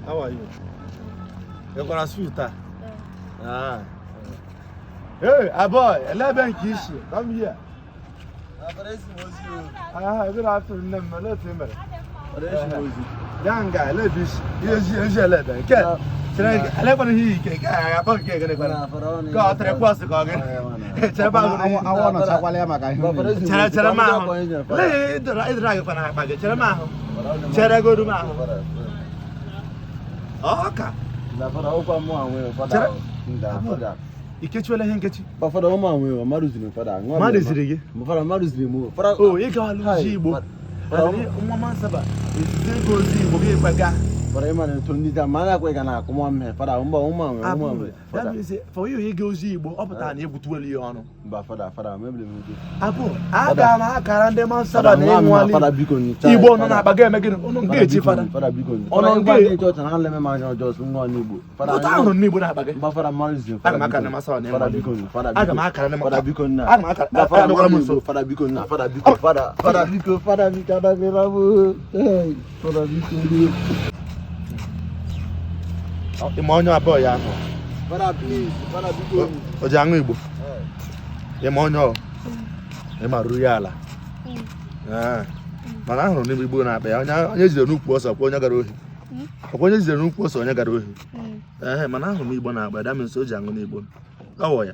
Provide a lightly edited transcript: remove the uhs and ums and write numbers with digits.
How are you? Ị gara school taa? Ah. Hey, aboy, ele ebe nke i si? Come here. Ah, good afternoon, nne m. Olee otu ị mere? Bịa nga, ele ebe i si? Ihe ezi ezi ele ebe nke. Chere, elekwana ihe ike nke a ga-akpọ nke gịnị kwana? Ka ọ tịrị kwọsị ka ọ gịnị? Chere ebe ahụ. Awọ nọchakwala ya maka ihe o mere. Chere chere m ahụ. Lee ịdọrọ ịdọrọ gị kwana akpa gị. Chere m ahụ. Chere godu m ahụ. Ọ ka. Chere. I kechiwela ihe nkechi. Fada ụmụ anwe mmadụ ziri m fada. Mmadụ ziri gị? Fada mmadụ ziri m. O ị gawala ozi Igbo. Nwa Mansaba ezizi ego ozi Igbo gị ekwe gaa. Fada ịma na eto ndị taa ma a na-akwa ga na-akụ nwa mmehie fada mba ụmụ anwe ụmụ anwe. That means for you ịga ozi Igbo ọ pụtara na egwutuwelu ya ọnụ. Mba fada fada mebiri m ike. Abụ aga m akara ndị Mansaba na ịnwale Igbo nọ n'akpa ga-eme gịnị ụnụ nga echi fada. Fada biko. Ọnụ Fada nga ndị chọọchị na ha leme m anya ọjọọ sị nwa n'Igbo. Fada Ụtọ ahụrụ m n'Igbo na-akpa gị. Mba fada mmadụ ziri Aga m akara ndị Mansaba na Fada ịnwale. biko fada biko. Aga m akara ndị Fada biko nna. Aga m akara Mba fada adọkwala m mmadụ nso. Igbo, fada biko nna fada biko fada fada biko fada biko adabere m. Hey, fada biko. Ị ma onye abụọ ya ahụ. Fada please fada biko. O ji aṅụ Igbo. Ị ma onye ọ? Ị ma ruru ya ala. Ee. Mana ahụrụ m n'ime Igbo na-akpa ya onye onye jidere n'ukwu ose ọkwa onye gara ohi. Ọkwa onye jidere n'ukwu ose onye gara ohi. Ee, mana ahụrụ m Igbo na-akpa ya, that means o ji aṅụ n'Igbo. Ọ wụ ya.